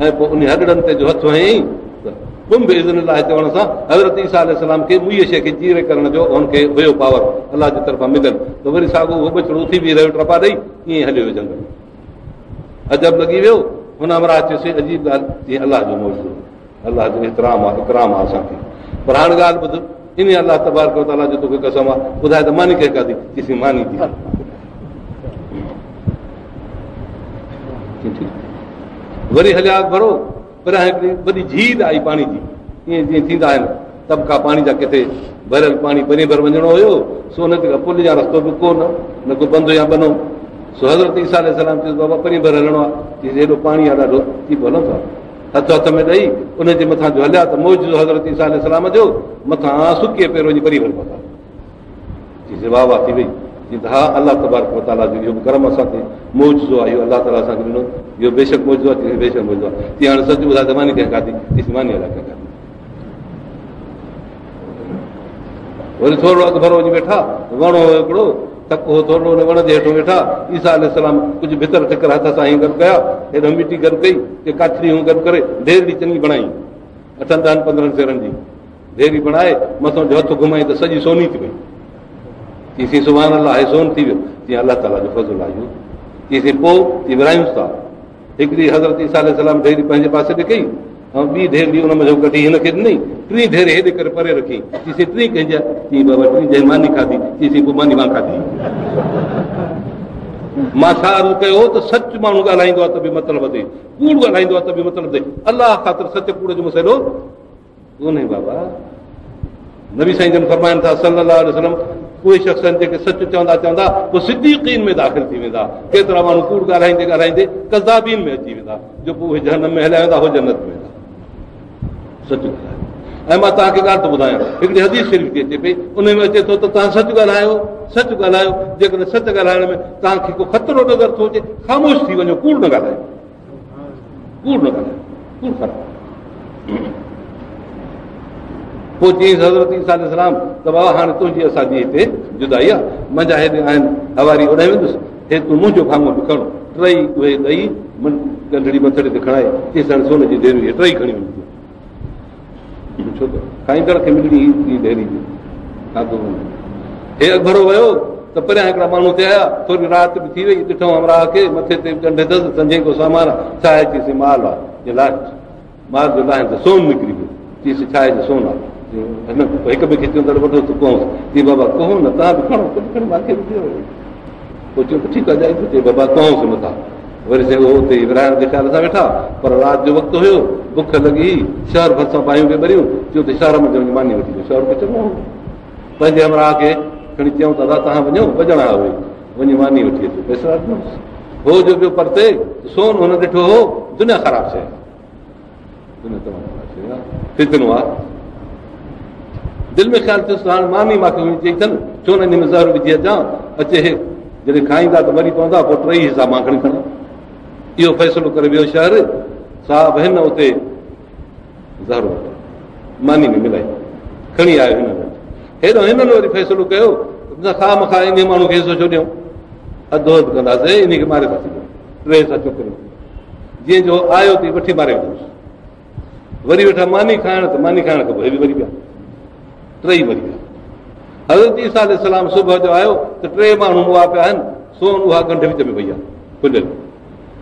A: ۽ پوء انهي هڏڙن تي جو هٿ هنيائين ته قم باذن الله چوڻ سان حضرت عيسيٰ عليه السلام کي موئي شيء کي جيئري ڪرڻ جو هن کي هيو پاور الله جي طرفان مليل، ته وري ساڳو اهو ٻچڙو اٿي بيهي رهيو، ٽپا ڏئي ائين هليو ويو جهنگل. عجب لڳي ويو. هن همراهه چيس عجيب ڳالهه، جيئن الله جو معجزو، الله جو احترام آهي، اڪرام آهي اسان کي. پر هاڻ ڳالهه ٻڌ، انهي الله تبارڪ وتعاليٰ جو توکي قسم آهي، ٻڌاء ته ماني ڪنهن کاڌي؟ چيس ماني ٿي. وري هليا اڳڀرو، پريان هڪڙي وڏي جهيل آئي پاڻي جي، ائين جيئن ٿيندا آهن طبقا پاڻي جا، ڪٿي ڀريل پاڻي پرين ڀر وڃڻو هيو، سو ان تي پل يا رستو به ڪو نه، نه ڪو بند يا ٻنو. سو حضرت عيسيٰ عليه السلام چيس بابا پرين ڀر هلڻو آهي، چيس هيڏو پاڻي آهي ڏاڍو، چي پوء هلون ٿا. هٿ هٿ ۾ ڏئي ان جي مٿان جو هليا ته معجزو حضرت عيسيٰ عليه السلام جو، مٿان سڪي پير وڃي پرين ڀر پهتا. چيس واهه واهه ٿي وئي. چي ته ها الله تبارڪ وتعاليٰ جو اهو به ڪرم اسان تي معجزو آهي، اهو الله تعاليٰ اسان کي ڏنو، اهو بيشڪ معجزو آهي. چيس بيشڪ معجزو آهي. چي هاڻي سچ ٻڌاء ته ماني ڪنهن کاڌي؟ چيس ماني الائي ڪنهن کاڌي. وري ٿورو اڳ ڀرو وڃي ويٺا، وڻ هو هڪڙو، ٿڪ هو ٿورو، ان وڻ جي هيٺون ويٺا. عيسيٰ عليه السلام ڪجهه ڀتر ٺڪر هٿ سان ئي گڏ ڪيا، هيڏو مٽي گڏ ڪئي، ڪي ڪاٺڙيون گڏ ڪري ڍيرڙي چڱي بڻائي، اٺن ڏهن پندرهن سيرن جي ڍيري بڻائي، مٿان جو هٿ گهمائي ته سڄي سوني ٿي وئي. چيسين سبحان الله، هي سون ٿي ويو. چيائين الله تعاليٰ جو فضل آهي. چيسين پوء؟ چي ورهايونس ٿا. هڪڙي حضرت عيسيٰ عليه السلام ڍيري پنهنجي پاسي ڏي ڪئي ۽ ٻي ڍيري ان منجهون ڪڍي هن کي ڏني. ٽين ڍيري هيڏي ڪري پري رکي. چيسين ٽين ڪنهن جي آهي؟ چي بابا ٽين جنهن ماني کاڌي. چيسين پوء ماني مان کاڌي. مان ڇا عرض ڪيو هو ته سچ ماڻهو ڳالهائيندو آهي ته به مطلب تي، ڪوڙ ڳالهائيندو آهي ته به مطلب تي. الله خاطر سچ ڪوڙ جو مسئلو ڪونهي بابا. نبي سائين جن فرمائن ٿا صلي الله عليه وسلم اهي شخص آهن جيڪي سچ چوندا چوندا پوء صديقين ۾ داخل ٿي ويندا. ڪيترا ماڻهو ڪوڙ ڳالهائيندي ڳالهائيندي ڪذابين ۾ اچي ويندا، جو پوء اهي جهنم ۾ هليا ويندا، هو جنت ۾ ويندا. سچ ڳالهايو. ۽ مان توهان کي ڳالهه ٿو ٻڌايان، هڪڙي حديث شريف ٿي اچي پئي، ان ۾ اچي ٿو ته توهان سچ ڳالهايو، سچ ڳالهايو. جيڪڏهن سچ ڳالهائڻ ۾ توهان کي ڪو خطرو نظر ٿو اچي، خاموش ٿي وڃو، ڪوڙ نه ڳالهايو، ڪوڙ نه ڳالهايو، ڪوڙ خراب. پوء چيائينس حضرت عيسيٰ عليه السلام ته بابا هاڻي تنهنجي اسان جي هتي جدائي آهي، منهنجا هيڏي آهن حواري اوڏانهن ويندس، هي تون منهنجو ڀاڱو به کڻ. ٽئي اهي ڏئي ڳنڍڙي مٿڙي تي کڻائي چيس هاڻي سون جي ڍيريون اهي ٽئي کڻي وڃ تون، ڇو ته کائيندڙ کي ملڻي هئي ٽين ڍيري به کاڌو وڃي. هي اڳڀرو ويو ته پريان هڪڙا ماڻهو ٿي آيا، ٿوري رات به ٿي وئي، ڏٺو همراهه کي مٿي تي ڳنڍ اٿس، سمجهين ڪو سامان آهي، ڇا آهي؟ چيس مال آهي، جي لاهه مال جو لاهين ته سون نڪري پيو. چيس ڇا آهي؟ جو سون آهي. هن هڪ ٻئي کي چوندڙ وٺو ته ڪوهوس. چي بابا ڪوهو نه، توهان به کڻو، ڪجهه کڻي مان کي به ڏيو. پوء چيو ته ٺيڪ آهي، جائي ٿو. چي بابا ڪوهوس نٿا. وري سائين اهو اتي ئي ورهائڻ جي خيال سان ويٺا، پر رات جو وقت هيو، بک لڳي هئي، شهر ڀرسان باهيون پئي ٻريون. چيو ته شهر ۾ وڃي ماني وٺي اچو. شهر به چڱو هو. پنهنجي همراهه کي کڻي چيائون ته ادا توهان وڃو، ٻه ڄڻا اهي وڃي ماني وٺي اچو. پئسا ڏنوس. هو جو پيو پرتي سون هن ڏٺو هو، دنيا خراب شيء آهي، دنيا تمام خراب شيء آهي، فتنو آهي. دل ۾ خيال ٿيس ته هاڻي ماني مان کي چئي اٿن، ڇو نه ان ۾ زهر وجهي اچان، اچي هي جڏهن کائيندا ته مري پوندا، پوء ٽئي حصا مان کڻي کڻان. اهو فيصلو ڪري ويو شهر صاحب، هن اتي زهر ماني ۾ ملائي کڻي آيو هنن وٽ. هيڏو هنن وري فيصلو ڪيو ته خوامخواه انهي ماڻهو کي حصو ڇو ڏيون، اڌو اڌ ڪنداسين، انهي کي ماري ٿا ڇڏيون، ٽي حصا ڇو ڪريون. جيئن جو آيو تيئن وٺي ماري وڌوس. وري ويٺا ماني کائڻ ته ماني کائڻ کان پوء هي به مري پيا، ٽئي مري پيا. حضرت عيسيٰ عليه السلام صبح جو آيو ته ٽي ماڻهو مئا پيا آهن، سون اها ڳنڍ وچ ۾ پئي آهي کليل.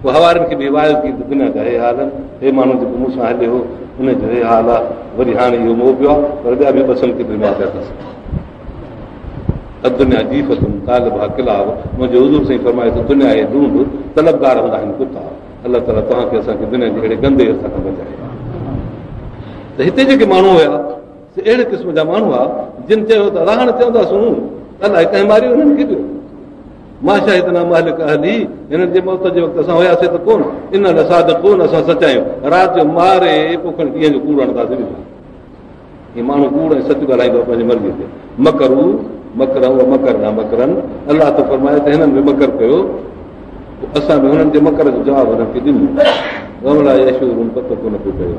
A: پوء حوارين کي به واعظ ڪئي ته دنيا جا هي حال آهن، هي ماڻهو جيڪو مون سان هليو هو ان جو هي حال آهي، وري هاڻي اهو مئو پيو آهي، پر ٻيا به ٻه سنگتي به مئا پيا اٿس. الدنيا جيفة طالبها ڪلاب، منهنجي حضور سائين فرمايو ته دنيا هي ڍونڍ، طلبگار هوندا آهن ڪتا. الله تعاليٰ توهان کي اسان کي دنيا جي اهڙي گندي حرص کان بچائي. ته هتي جيڪي ماڻهو هيا سي اهڙي قسم جا ماڻهو هئا جن چيو ته هاڻي چونداسون الائي ڪنهن ماريو هنن کي به، ما شهدنا مهلڪ اهله، هنن جي موت جي وقت اسان هياسي ته ڪونه، انا لصادقون، اسان سچا آهيون. رات جو ماري پوء کڻي ڏينهن جو ڪوڙ هڻنداسين. هي ماڻهو ڪوڙ ۽ سچ ڳالهائيندو آهي پنهنجي مرضيء تي. مڪروا مڪرا ومڪرنا مڪرا، الله ٿو فرمائي ته هنن به مڪر ڪيو، پوء اسان به هنن جي مڪر جو جواب هنن کي ڏنو. وهم لا يشعرون، پتو ڪونه پيو پئي.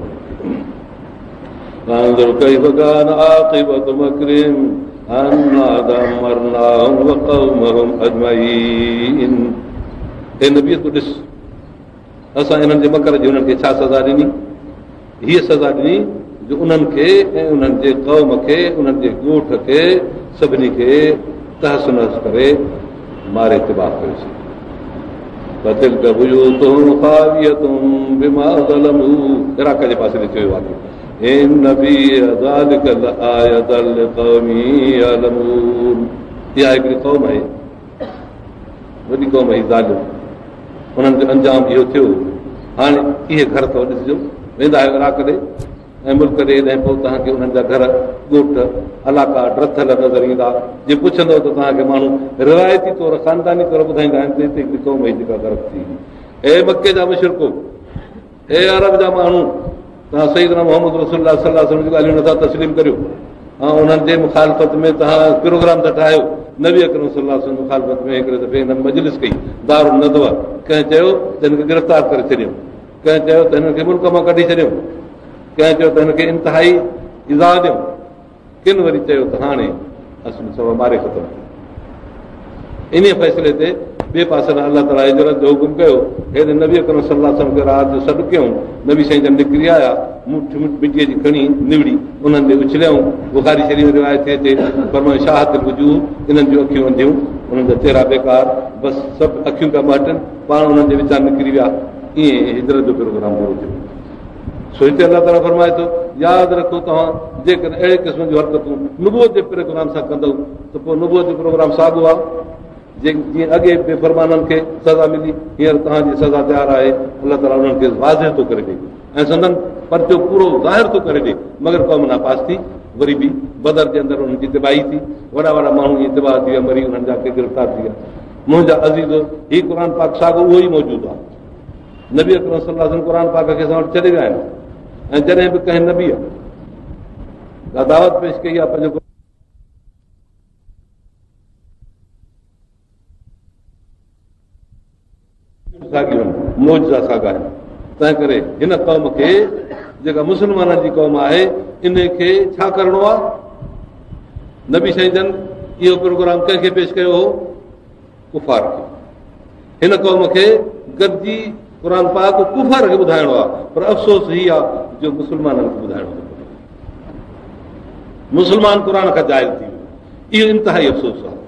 A: فانظر ڪيف ڪان عاقبة مڪرهم انا دمرناهم وقومهم اجمعين. اي نبي تون ڏس اسان انهن جي مڪر جي انهن کي ڇا سزا ڏني. هيء سزا ڏني جو انهن کي ۽ انهن جي قوم کي، انهن جي ڳوٺ کي، سڀني کي تهس نهس ڪري ماري تباهه ڪيوسين. فتلڪ بيوتهم خاوية بما ظلموا، عراق جي پاسي ڏي چيو واقعو، ان في ذلڪ لآية لقوم يعلمون. اها هڪڙي قوم آهي، وڏي قوم هئي ظالم، انهن جو انجام اهو ٿيو. هاڻي اهي گهر اٿو ڏسجو، ويندا آهيو عراق ڏي ۽ ملڪ ڏي، ايڏانهن پوء توهان کي انهن جا گهر، ڳوٺ، علاقا ڊٿل نظر ايندا. جي پڇندؤ ته توهان کي ماڻهو روايتي طور، خانداني طور ٻڌائيندا آهن ته هتي هڪڙي قوم هئي جيڪا غرق ٿي هئي. اي مڪي جا مشرڪو، اي عرب جا ماڻهو، توهان سيدنا محمد رسول الله صلي الله عليه وسلم جون ڳالهيون نٿا تسليم ڪريو ۽ انهن جي مخالفت ۾ توهان پروگرام ٿا ٺاهيو. نبي اڪرم صلي الله عليه وسلم مخالفت ۾ هڪڙي دفعي هنن مجلس ڪئي دار الندوه، ڪنهن چيو ته هن کي گرفتار ڪري ڇڏيو، ڪنهن چيو ته هنن کي ملڪ مان ڪڍي ڇڏيو، ڪنهن چيو ته هن کي انتهائي ايذاء ڏيو، ڪن وري چيو ته هاڻي اصل سڀ ماري ختم ڪيو. انهيء فيصلي تي ٻئي پاسي ڏانهن الله تعاليٰ هجرت جو حڪم ڪيو. هيڏي نبي اڪرم صلي الله عليه وسلم کي رات جو سڏ ڪيائون. نبي سائين جن نڪري آيا، مٺ مٽيء جي کڻي نوڙي انهن تي اڇليائون. بخاري شريف ۾ روايت ٿي اچي، فرمايو شاهت الوجوه، انهن جون اکيون انڌيون، انهن جا چهرا بيڪار، بس سڀ اکيون پيا مهٽن، پاڻ انهن جي وچان نڪري ويا. ائين هجرت جو پروگرام پورو ٿيو. سو هتي الله تعاليٰ فرمائي ٿو، ياد رکو توهان جيڪڏهن اهڙي قسم جون حرڪتون نبوت جي پروگرام سان ڪندؤ ته پوء نبوت جو پروگرام ساڳو آهي، جيئن اڳي بي فرمانن کي سزا ملي، هينئر توهان جي سزا تيار آهي. الله تعاليٰ انهن کي واضح ٿو ڪري ڏئي ۽ سندن پرچو پورو ظاهر ٿو ڪري ڏئي، مگر قوم ناپاس ٿي. وري به بدر جي اندر انهن جي تباهي ٿي، وڏا وڏا ماڻهو ائين تباهه ٿي ويا، مري انهن جا ڪي گرفتار ٿي ويا. منهنجا عزيزو، هي قرآن پاڪ ساڳو اهو ئي موجود آهي. نبي اڪرم صلي الله عليه وسلم قرآن پاڪ کي اسان وٽ ڇڏي ويا آهن ۽ جڏهن به ڪنهن نبيء ڪا دعوت پيش ڪئي آهي پنهنجو ساڳيون معجزا ساڳا آهن. تنهن ڪري هن قوم کي جيڪا مسلمانن جي قوم آهي ان کي ڇا ڪرڻو آهي؟ نبي سائين جن اهو پروگرام ڪنهن کي پيش ڪيو هو؟ ڪفار کي. هن قوم کي گڏجي قرآن پاڪ ڪفار کي ٻڌائڻو آهي، پر افسوس هي آهي جو مسلمانن کي ٻڌائڻو ٿو پوي. مسلمان قرآن کان جاهل ٿي ويو، اهو انتهائي افسوس آهي.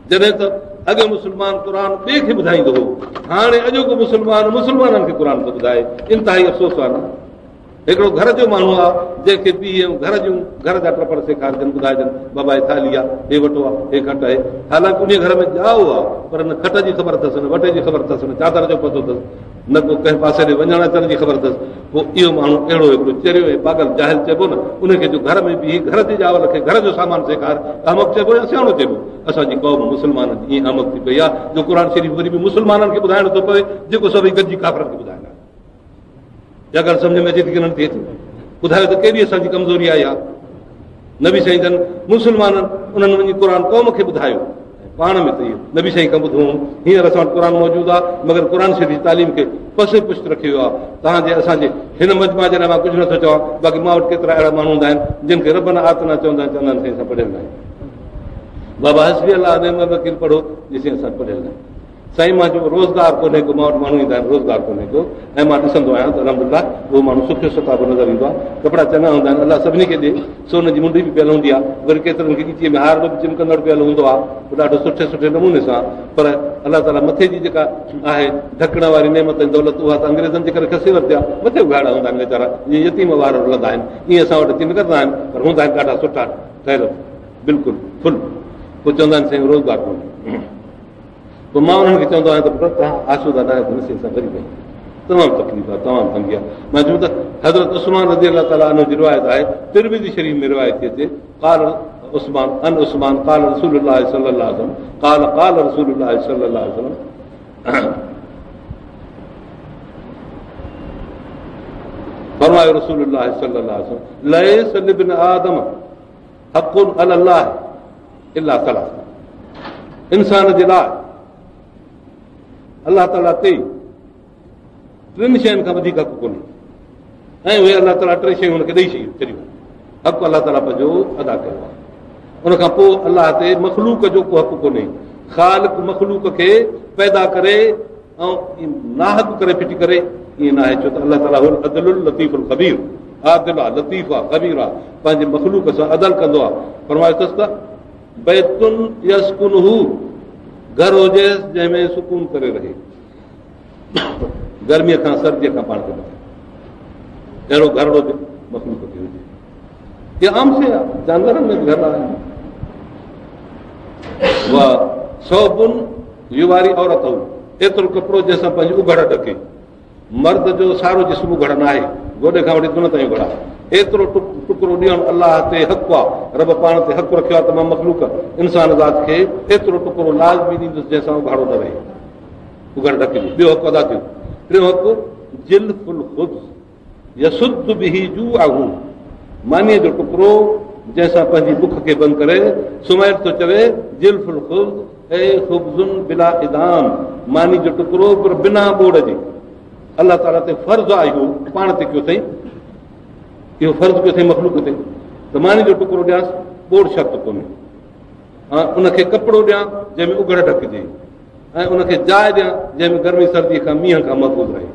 A: جڏهن ته اڳي مسلمان قرآن ٻئي کي ٻڌائيندو هو، هاڻي اڄوڪو مسلمان مسلمانن کي قرآن ٿو ٻڌائي. انتهائي افسوس آهي نه. هڪڙو گهر جو ماڻهو آهي جنهن کي بيهي ۽ گهر جون گهر جا ٽپڙ سيکارجن ٻڌائجن، بابا هي ٿالهي آهي، هي وٽو آهي، هي کٽ آهي. حالانڪه انهيء گهر ۾ ڄائو آهي پر نه کٽ جي خبر اٿس، نه وٽي جي خبر اٿس، نه چادر جو پتو اٿس، نه ڪو ڪنهن پاسي ڏي وڃڻ اچڻ جي خبر اٿس. پوء اهو ماڻهو اهڙو هڪڙو چريو ۽ پاڳل جاهل چئبو نه ان کي جو گهر ۾ بيهي گهر جي ڄاول کي گهر جو سامان سيکار، احمق چئبو يا سياڻو چئبو؟ اسان جي قوم مسلمانن جي ائين احمق ٿي پئي آهي جو قرآن شريف وري به مسلمانن کي ٻڌائڻو ٿو پوي، جيڪو سڀئي گڏجي ڪافرن کي ٻڌائيندا. اها ڳالهه سمجه ۾ اچي ٿي ڪي نه ٿي اچي؟ ٻڌايو ته ڪيڏي اسان جي ڪمزوري آئي آهي. نبي سائين جن مسلمانن انهن وڃي قرآن قوم کي ٻڌايو، پاڻ ۾ ته اهو نبي سائين کان ٻڌو. هينئر اسان وٽ قرآن موجود آهي، مگر قرآن شريف جي تعليم کي پس پشت رکيو ويو آهي. توهان جي اسان جي هن مجمع جي لاء مان ڪجهه نٿو چوان، باقي مان وٽ ڪيترا اهڙا ماڻهو هوندا آهن جن کي ربنا آتنا چوندا آهن، چوندا آهن سائين اسان پڙهيل نه آهيون. بابا حسبي الله نعم الوڪيل پڙهو، جي سائين اسان پڙهيل نه آهيون. سائين منهنجو روزگار ڪونهي ڪو، مان وٽ ماڻهو ايندا آهن روزگار ڪونهي ڪو، ۽ مان ڏسندو آهيان ته الحمدلله اهو ماڻهو سکيو ستابو نظر ايندو آهي، ڪپڙا چڱا هوندا آهن، الله سڀني کي ڏي، سون جي منڊي به پيل هوندي آهي، وري ڪيترن کي ڳچيء ۾ هار به چمڪندڙ پيل هوندو آهي، پوء ڏاڍو سٺي سٺي نموني سان. پر الله تعاليٰ مٿي جي جيڪا آهي ڍڪڻ واري نعمت ۽ دولت اها ته انگريزن جي ڪري کسي ورتي آهي، مٿي اگهاڙا هوندا آهن ويچارا، جيئن يتيم وار رلندا آهن ائين اسان وٽ اچي نڪرندا آهن، پر هوندا آهن ڏاڍا سٺا ٺهيل بلڪل فل. پوء چوندا آهن سائين روزگار ڪونهي. پوء مان انهن کي چوندو آهيان ته پٽ توهان آسودا نه آهيو ته نصيب سان غريب آهيون، تمام تڪليف آهي، تمام تنگي آهي. مان چيم ته حضرت عثمان رضي الله تعالٰي عنه جي روايت آهي، ترمذي شريف ۾ روايت ٿي اچي، قال عثمان عن عثمان قال رسول الله صلي الله عليه وسلم قال قال رسول الله صلي الله عليه وسلم فرمايو رسول الله صلي الله عليه وسلم ليس لابن آدم حق علي الله الا ثلاث، انسان جي لاء الله تعاليٰ تي ٽن شين کان وڌيڪ حق ڪونهي ۽ اهي الله تعاليٰ ٽي شيون هن کي ڏئي ڇڏيون. حق الله تعاليٰ پنهنجو ادا ڪيو آهي، ان کان پوء الله تي مخلوق جو ڪو حق ڪونهي. خالق مخلوق کي پيدا ڪري ۽ ناحق ڪري ڦٽي ڪري ائين ناهي، ڇو ته الله تعاليٰ هو العدل اللطيف الخبير، عادل آهي، لطيف آهي، خبير آهي، پنهنجي مخلوق سان عدل ڪندو آهي. فرمايو اٿس ته بيت يسڪنه، گهر هجيس جنهن ۾ سڪون ڪري رهي، گرميء کان سرديء کان پاڻ کي بچائي، اهڙو گهرڙو به مخلوق کي هجي. اها عام شيء آهي، جانورن ۾ به گهر آهن. وثوب يواري عورته، ايترو ڪپڙو جنهن سان پنهنجي اگهڙ ڍڪي. مرد جو سارو جسم اگهڙ نه آهي، گوڏي کان وٺي دن تائين اگهڙ آهي. ايترو ٽڪرو ڏيڻ الله تي حق آهي، رب پاڻ تي حق رکيو آهي ته مان مخلوق انسان ذات کي ايترو ٽڪرو لازمي ڏيندس جنهن سان اگهاڙو نه رهي، اگهڙ ڍڪجي. ٻيو حق ادا ٿيو. ٽيون حق جلف الخبز يسد به جوعه، مانيء جو ٽڪرو جنهن سان پنهنجي بک کي بند ڪري. سمير ٿو چوي جلف الخبز اي خبز بلا ادام، ماني جو ٽڪرو پر بنا ٻوڙ جي. الله تعاليٰ تي فرض آهي اهو، پاڻ تي ڪيو اٿئي، اهو فرض ڪيو اٿئي مخلوق تي ته ماني جو ٽڪرو ڏيانس، ٻوڙ شرط ڪونهي. ان کي ڪپڙو ڏيان جنهن ۾ اگهڙ ڍڪجي، ۽ ان کي جاء ڏيان جنهن ۾ گرمي سردي کان مينهن کان محفوظ رهي.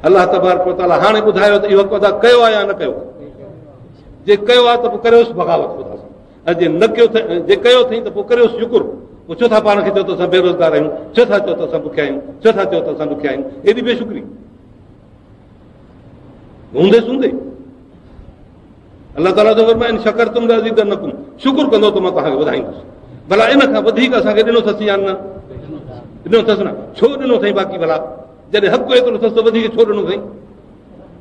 A: الله تبارڪ وتعاليٰ هاڻي ٻڌايو ته اهو حق ادا ڪيو آهي يا نه ڪيو آهي؟ جي ڪيو آهي ته پوء ڪريوس بغاوت خدا سان، ۽ جي نه ڪيو جي ڪيو اٿئي ته پوء ڪريوس شڪر. پوء ڇو ٿا پاڻ کي چئو ته اسان بيروزگار آهيون؟ ڇو ٿا چئو ته اسان بکيا آهيون؟ ڇو ٿا چئو ته اسان ڏکيا آهيون؟ ايڏي بي شڪري هوندي سوندي الله تعاليٰ ٿو فرمائي ان شڪرتم لازيدنڪم، شڪر ڪندو ته مان توهان کي وڌائيندس. ڀلا ان کان وڌيڪ اسان کي ڏنو اٿس يا نه ڏنو اٿس؟ نه ڇو ڏنو اٿئي؟ باقي ڀلا جڏهن حق ايترو اٿس ته وڌيڪ ڇو ڏنو اٿئي؟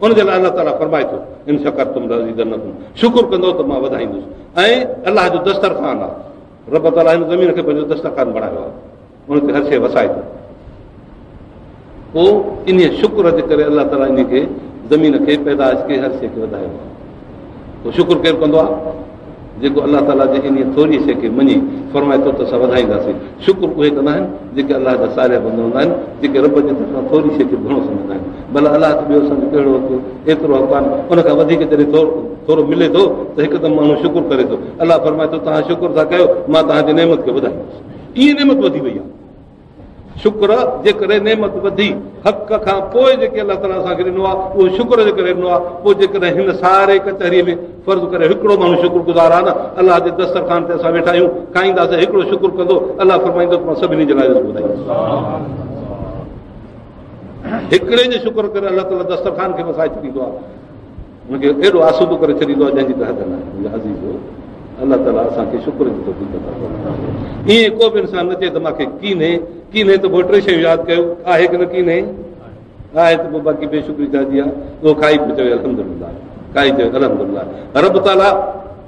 A: ان جي لاء الله تعاليٰ فرمائي ٿو ان شڪرتم لازيدنڪم، شڪر ڪندو ته مان وڌائيندس. ۽ الله جو دسترخوان آهي، رب تعاليٰ هن زمين کي پنهنجو دسترخوان بڻايو آهي، ان تي هر شيء وسائي ٿو. پوء ان شڪر جي ڪري الله تعاليٰ ان کي زمين کي پيدائش کي هر شيء کي وڌايو آهي. پوء شڪر ڪير ڪندو آهي؟ جيڪو الله تعاليٰ جي ان ٿوري شيء کي مڃي فرمائي ٿو ته اسان وڌائينداسين. شڪر اهي ڪندا آهن جيڪي الله جا صالح بندا هوندا آهن، جيڪي رب جي طرفان ٿوري شيء کي گهڻو سمجهندا آهن. ڀلا الله تي ٻيو اسان جو ڪهڙو حق؟ ايترو حق آهي، ان کان وڌيڪ جڏهن ٿورو ملي ٿو ته هڪدم ماڻهو شڪر ڪري ٿو. الله فرمائي ٿو توهان شڪر ٿا ڪيو، مان توهان جي نعمت کي وڌائيندس. ائين نعمت وڌي وئي آهي. شڪر جي ڪري نعمت وڌي. حق کان پوء جيڪي الله تعاليٰ اسان کي ڏنو آهي اهو شڪر جي ڪري ڏنو آهي. پوء جيڪڏهن هن ساري ڪچهريء ۾ فرض ڪري هڪڙو ماڻهو شڪر گذار آهي نه، الله جي دسترخوان تي اسان ويٺا آهيون، کائينداسين، هڪڙو شڪر ڪندو، الله فرمائيندو ته مان سڀني جي لاء رزق وڌائيندس. هڪڙي جي شڪر ڪري الله تعاليٰ دسترخوان کي وسائي ڇڏيندو آهي، هن کي ايڏو آسودو ڪري ڇڏيندو آهي جنهن جي ڪا حد نه آهي. عزيز الله تعاليٰ اسان کي شڪر جي توفيق عطا فرمائي. ائين ڪو به انسان نه چئي ته مان کي ڪينهي، ڪينهي ته پوء ٽي شيون ياد ڪيو، آهي ڪي نه ڪينهي؟ آهي ته پوء باقي بي شڪري ڇا جي آهي؟ اهو کائي پوء چوي الحمدلله، کائي چوي الحمدلله. رب تعاليٰ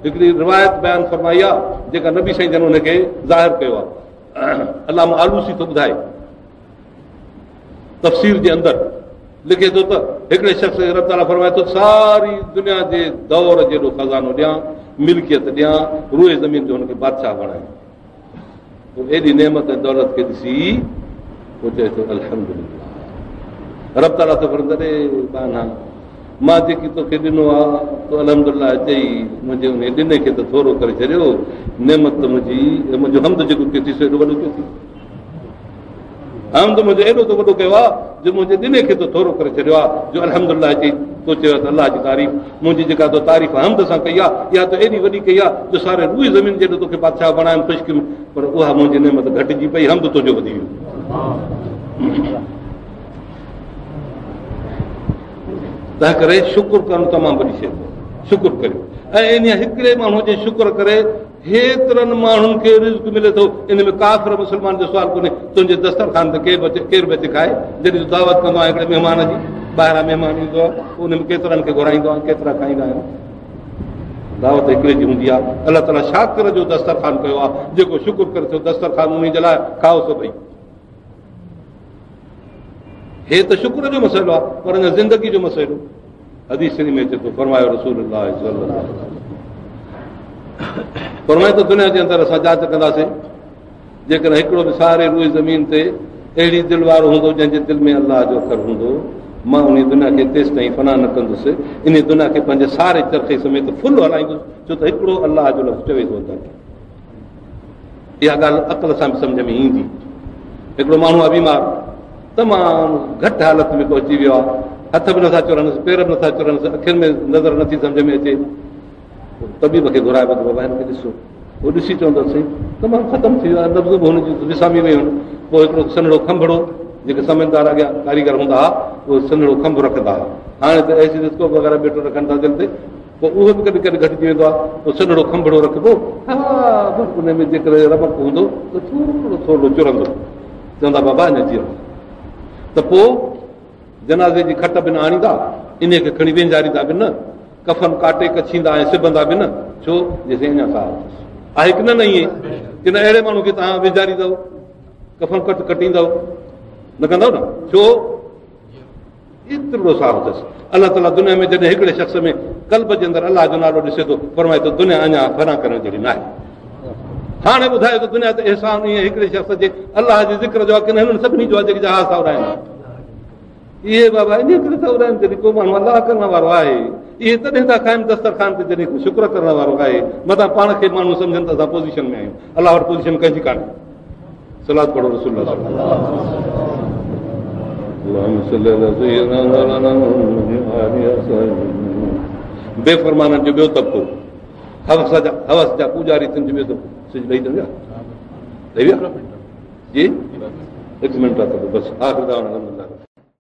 A: هڪڙي روايت بيان فرمائي آهي جيڪا نبي سائين جن ان کي ظاهر ڪيو آهي. علامه آلوسي ٿو ٻڌائي تفسير جي اندر لکي ٿو ته هڪڙي شخص کي رب تعاليٰ فرمائي ٿو ساري دنيا جي دور جيڏو خزانو ڏيان، ملڪيت ڏيان، روئي زمين جو هن کي بادشاهه بڻايان. پوء ايڏي نعمت ۽ دولت کي ڏسي پوء چئي ٿو الحمدلله. رب تعاليٰ ٿو فرمائي ڏي ٻانها، مان جيڪي توکي ڏنو آ تو الحمدلله چئي منهنجي ان ڏني کي ته ٿورو ڪري ڇڏيو، نعمت ته منهنجي، منهنجو حمد جيڪو ڪيو ٿي سو ايڏو وڏو ڪيو ٿي، حمد منهنجو ايڏو تو وڏو ڪيو آ جو منهنجي ڏني کي تو ٿورو ڪري ڇڏيو آ، جو الحمدلله چئي تو چيو ته الله جي تعريف، منهنجي جيڪا تو تعريف حمد سان ڪئي آ اها تو ايڏي وڏي ڪئي آ جو ساري روئي زمين جيڏو توکي بادشاهه بڻايم خوش ڪيم، پر اها منهنجي نعمت گهٽجي پئي، حمد تنهنجو وڌي ويو. تنهن ڪري شڪر ڪرڻ تمام وڏي شيء اٿو، شڪر ڪريو. ۽ ان هڪڙي ماڻهو جي شڪر ڪري هيترن ماڻهن کي رزق ملي ٿو، ان ۾ ڪافر مسلمان جو سوال ڪونهي. تنهنجي دسترخوان تي ڪير به اچي کائي، جڏهن تون دعوت ڪندو آهين هڪڙي مهمان جي، ٻاهران مهمان ايندو آهي، پوء ان ۾ ڪيترن کي گهرائيندو آهي، ڪيترا کائيندا آهن. دعوت هڪڙي جي هوندي آهي. الله تعاليٰ شاڪر جو دسترخوان ڪيو آهي، جيڪو شڪر ڪري ٿو دسترخوان انهي جي لاء کائو سڀئي. هي ته شڪر جو مسئلو آهي، پر اڃا زندگي جو مسئلو حديث شريف ۾ اچي ٿو. فرمايو رسول الله صلي الله عليه وسلم فرمائي ته دنيا جي اندر اسان جاچ ڪنداسين، جيڪڏهن هڪڙو به ساري روئي زمين تي اهڙي دل وارو هوندو جنهن جي دل ۾ الله جو اکر هوندو، مان ان دنيا کي تيستائين فنا نه ڪندس، ان دنيا کي پنهنجي ساري چرخي سميت فل هلائيندس، ڇو ته هڪڙو الله جو لفظ چوي ٿو. اندر اها ڳالهه عقل سان به سمجه ۾ ايندي. هڪڙو ماڻهو آهي بيمار، تمام گهٽ حالت ۾ پهچي ويو آهي، هٿ به نٿا چرنس، پير به نٿا چرنس، اکين ۾ نظر نٿي سمجه ۾ اچي. طبيب کي گهرائبو ته بابا هن کي ڏسو. هو ڏسي چوندو سائين تمام ختم ٿي ويو آهي، نبض به هن جي وسامي ويون آهن. پوء هڪڙو سنهڙو کنڀڙو، جيڪي سمجهدار اڳيان ڪاريگر هوندا هئا، اهو سنهڙو کنڀ رکندا هئا. هاڻي ته اسٽيٿوسڪوپ وغيره ٻيٽو رکن ٿا دل تي، پوء اهو به ڪڏهن ڪڏهن گهٽجي ويندو آهي. پوء سنهڙو کنڀڙو رکبو، ها بس ان ۾ جيڪڏهن رمق هوندو ته ٿورو ٿورو چرندو، چوندا بابا اڃا جيئرو. ته پوء جنازي جي کٽ به نه آڻيندا، انهيء کي کڻي وهنجاريندا به نه، ڪفن ڪاٽي ڪڇيندا ۽ سبندا به نه، ڇو جيسين اڃا ساهه اٿس. آهي ڪي نه؟ نه ائين ڪي نه اهڙي ماڻهو کي توهان وهنجاريندؤ، ڪفن ڪٽ ڪٽيندؤ نه ڪندؤ نه، ڇو ايترو ساهه اٿس. الله تعاليٰ دنيا ۾ جڏهن هڪڙي شخص ۾ قلب جي اندر الله جو نالو ڏسي ٿو، فرمائي ٿو دنيا اڃا فنا ڪرڻ جهڙي ناهي. هاڻي ٻڌايو ته دنيا تي احسان ائين هڪڙي شخص جي الله جي ذڪر جو آهي ڪي نه هنن سڀني جو آهي جيڪي جهاز ٿا اڏائن؟ اهي بابا انهيء ڪري ٿا اڏائن جڏهن ڪو ماڻهو الله ڪرڻ وارو آهي. اهي تڏهن ٿا کائن دسترخوان تي جڏهن ڪو شڪر ڪرڻ وارو آهي. متان پاڻ کي ماڻهو سمجهن ته اسان پوزيشن ۾ آهيون. الله وٽ پوزيشن ڪنهن جي ڪانهي. صلوات پڙهو رسول الله صلي الله عليه وسلم. اللهم صل على سيدنا مولانا محمد وآله وصحبه. بي فرمانن جو ٻيو طبقو، هوس جا پوڄاري، تن جو ٻيو طبقو. سج لهي ته ويا. ٿي ويو جي هڪ منٽ آهي ته بس آخر دعوانا الحمدلله.